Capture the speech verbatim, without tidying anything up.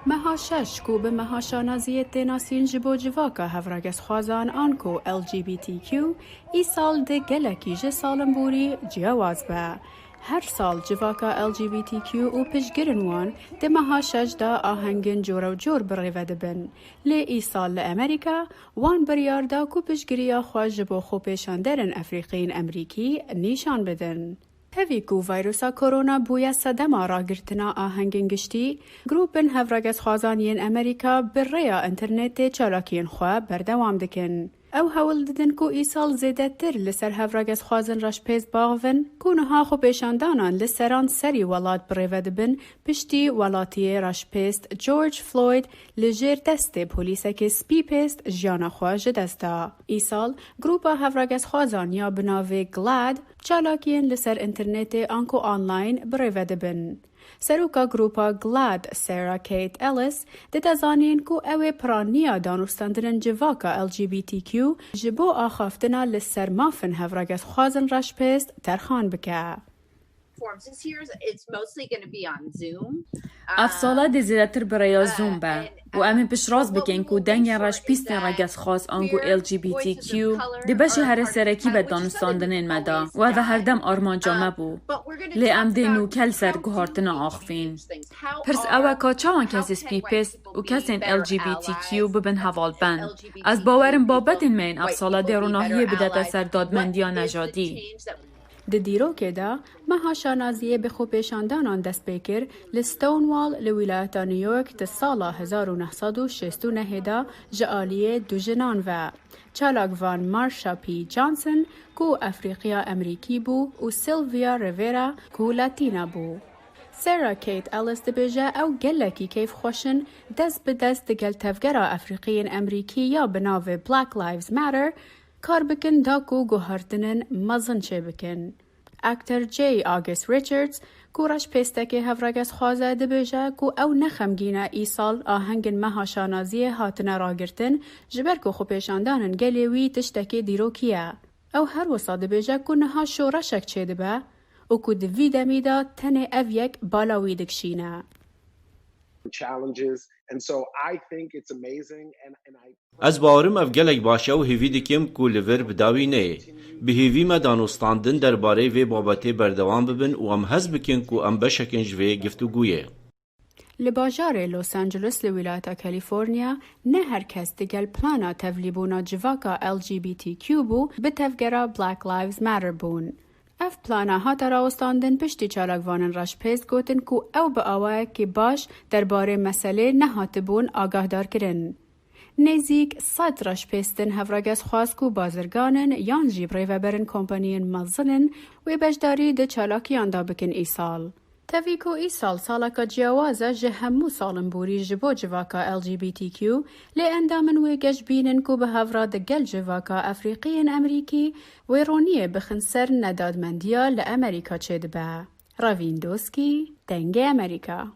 Meha şeş ku bi meha şanaziyê tê nasîn ji bo civaka hevragesxwazan anku L G B T Q, îsal di gelekî ji salinborî ciyawaz be. Her sal civaka L G B T Q û piştgirên wan di meha şeş de ahengên cor û cor bi rê ve dibin. Lê îsal li Amerîka wan biryar da ku piştgiriya xwe ji bo xwepêşanderên Efrîqî yên Emerîkî nîşan bidin. Tevî ku vîrusa korona bûye sedema ragirtina ahengên giştî, grûpên hevragesxwazan yên Amerîka bi rêya înternetê çalakiyên xwe berdewam dikin. Ew hewl didin ku îsal zêdetir li ser hevragesxwazin reşpêst baxivin ku niha xwepêşandanan li seran serî welat bi rê ve dibin, piştî welatiyê reşpêst George Floyd li jêr destê polîsekê spî pêst jiyana xwe ji dest da. Îsal, grûpa hevragesxwazan ya bi navê GLAAD çalakiyên li ser înternetê anku online bi rê ve dibin. Seroka grûpa GLAAD, Sarah Kate Ellis, dide zanîn ku ew ê piraniya danûstandinên civaka L G B T Q ji bo axaftina li ser mafên hevragesxwazin reşpêst terxan bike. Forms this year, it's mostly going to be on Zoom. Ev sala dê zêdetir bi rêya Zoom be û em ê piştrast bikin ku dengên reşpîstên ragesxwaz ango L G B T Q di beşê herê serekî be danûstandinên me de û ev e herdem armanca me bû. Lê em dê nûke li ser guhartina axivîn. Pirs ew e ka çawan kesê spî pêst û kesên L G B T Q bibin hevalbend. Ez bawer im babetên me yên ev sala dê ronahiyê bidete ser dadmendiya nejadî. Di dîrokê de, meha şanaziyê bi xwepêşandanan dest pê kir li Stonewall li wîlayeta New York di sala hezar û neh sed û şêst û nehê de ji aliyê du jinan ve, çalakvan Marsha P. Johnson ku Efrîqiya Emerîkî bû û Sylvia Rivera ku Latîna bû. Sarah Kate Ellis dibêje ew gelekî keyfxweş in dest bi dest digel tevgera Efrîqî yên Emerîkî ya bi navê Black Lives Matter kar bikin da ku guhartinên mezin çêbikin. Aktor J. August Richards, ku reşpêstekê hevragesxwaz e, dibêje ku ew ne xemgîn e îsal ahengên meha şanaziyê hatine ragirtin, ji ber ku xwepêşandanên gelê wî tiştekê dîrokî ye. Ew her wisa dibêje ku niha şoreşek çêdibe û ku di vî demî de tenê ev yek bala wî dikişîne. Challenges. And so I think it's amazing and, and I Ez bawerim ev gelek baş e û hêvî dikim ku li vir bi dawî neyê. Bi hêvî me danûstandin derbarê vê babetê berdewam bibin û em hez bikin ku em beşek in ji vê giftûgûyê. Li bajarê Los Angeles li wîlayeta California ne her kes digel plana tevlîbûna civaka L G B T Q bû bi tevgera Black Lives Matter bûn. Ev plana hate rawestandin piştî çalakvanên reşpêst gotin ku ew bi awayekî baş derbarê meselê nehatibûn agahdarkirin. Nêzîk sed reşpêst in hevragesxwaz ku bazirgan in yan jî birêveberên kompaniyên mezin in wê beşdarî di çalakiyan de bikin îsal. Tevî ku îsal saleke ciyawaz e ji hemû salinborî ji bo civaka L G B T Q, lê endamên wê geş bînin ku bi hev re digel civaka Efrîqî yên Emerîkî wê roniyê bixin ser nedadmendiya li Emerîka çêdibe. Ravîn Doskî, Dengê Emerîka.